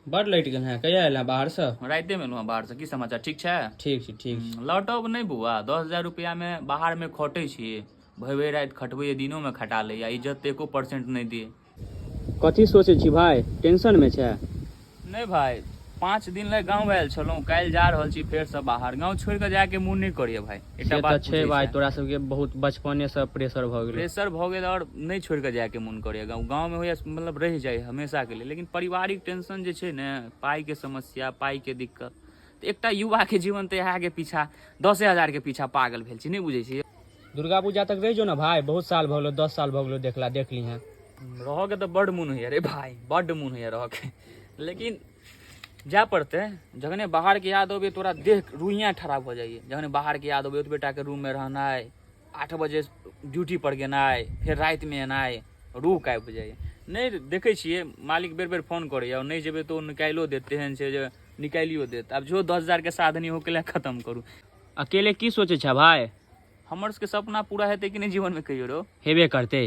बड लटि गेल हैं। कहिया एल बाहरसँ? रातिमे एलहुँ हँ बाहरसँ। की समाचार, ठीक छै? ठीक छै, ठीक छै। लौटब नहि बौआ। 10,000 रुपैआमे बाहरमे खटै छी, भरि भरि राति खटबैए, दिनोमे खटा लैए, इज्जत तऽ 1% नहि दिए। कथी सोचै छी भाय, टेंशनमे छै? नहि भाय, 5 दिन लए गाँव आयल छलहुँ, काल्हि जा रहल छी फेरसँ बाहर। गाँव छोड़ि कऽ जायके मोन नहि करैए भाय। एकटा से तऽ बात छै पूछै भाय। छै। तोरा सबके बहुत बचपनेसँ प्रेशर भऽ गेलै। प्रेशर भऽ गेल आओर नहि छोड़ि कऽ जायके मोन करैए गाँव। गाँवमे होइए मतलब रहि जाइ हमेशाके लिए, लेकिन पारिवारिक टेंशन जे छै ने, पाइके समस्या, पाइके दिक्कत, तऽ एकटा युवाके जीवन तऽ इएहके पीछा, 10,000के पीछा पागल भेल छी, नहि बुझै छी? दुर्गा पूजा तक रहि जो ने भाय, बहुत साल भऽ गेलो, 10 साल भऽ गेलो देखला, देख लीहें। रहऽके तऽ बड्ड मोन होइए रे भाय, बड्ड मोन होइए रहऽके, लेकिन जाय पड़तै। जखने बाहरके याद अबैए तोरा देह रुइयाँ ठड़ा भऽ जाइए। जखने बाहरके याद अबैए, ओतबे टाके रूममे रहनाइ, 8 बजे ड्यूटी पर गेनाइ, फेर रातिमे एनाइ, रूह कापि जाइए। नहि देखै छियै, मालिक बेर बेर फोन करैए, नहि जेबै तऽ ओ निकालियो देत। तेहन छै जे निकालियो देत। आब जो 10,000के साधनी हो के खतम करू। अकेले की सोचै छै भाय? हमर सबके सपना पूरा हेतै कि नहि जीवनमे कहियो रो? हेबे करतै।